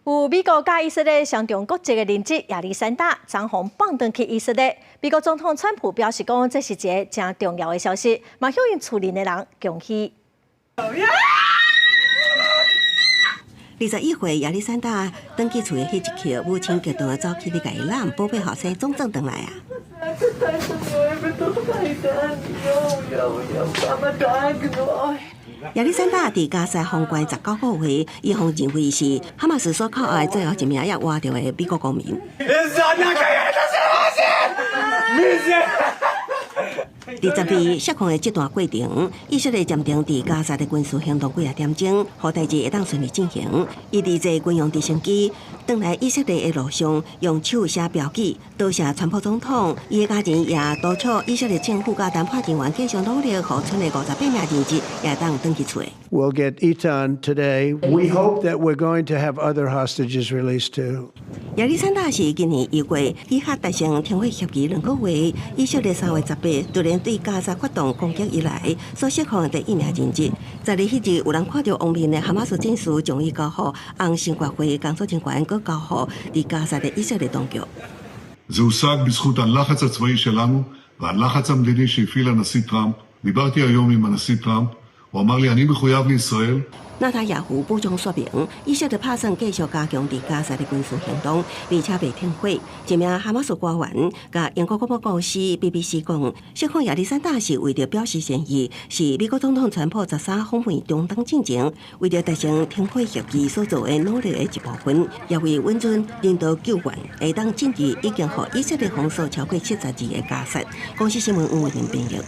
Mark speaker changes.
Speaker 1: 有美國佮以色列雙重國籍的人質亞歷山大，昨昏放轉去以色列。美國總統川普表示講，這是一个誠重要的消息，嘛向𪜶厝裡的人恭喜。
Speaker 2: 21歲亞歷山大轉去厝的彼一刻，母親激動的走去欲共伊攬，寶貝後生總轉轉來啊！亞歷山大佇加沙封關19個月，伊予認為是哈馬斯所扣押最後一名猶活著的美國公民。佇十日釋放的這段過程，以色列暫停佇加沙的軍事行動幾仔點鐘，予代誌會當順利進行。伊佇坐軍用直升機轉來以色列的路上，用手寫標記，多謝川普總統。伊的家人也督促以色列政府佮談判人員繼續努力，予賰的58名人質也當轉去厝。
Speaker 3: We'll get Eitan today. We hope that we're going to have other hostages released too.
Speaker 2: 亞歷山大是今年一月以哈達成停火協議2個月，以色列3月18突然對加沙發動攻擊以來，所釋放的第一名人質。十二彼日有人看著蒙面的哈馬斯戰士將伊交予紅新月會工作人員，閣交予佇加沙的以色列當局。
Speaker 4: זה הושג בזכות הלחץ הצבאי שלנו והלחץ המדיני שהפעיל הנשיא טראמפ. דיברתי היום עם הנשיא טראמפ, הוא אמר לי, אני מחויב לישראל.
Speaker 2: 納坦雅胡補充說明，以色列拍算繼續加強佇加沙的軍事行動，而且袂停火。一名哈馬斯官員共英國廣播公司 BBC 講，釋放亞歷山大是為著表示善意，是美國總統川普13訪問中東進前，為著達成停火協議所做的努力的一部分，也為穩準人道救援會當進入已經予以色列封鎖超過70日的加沙。公視新聞吳偉玲編譯。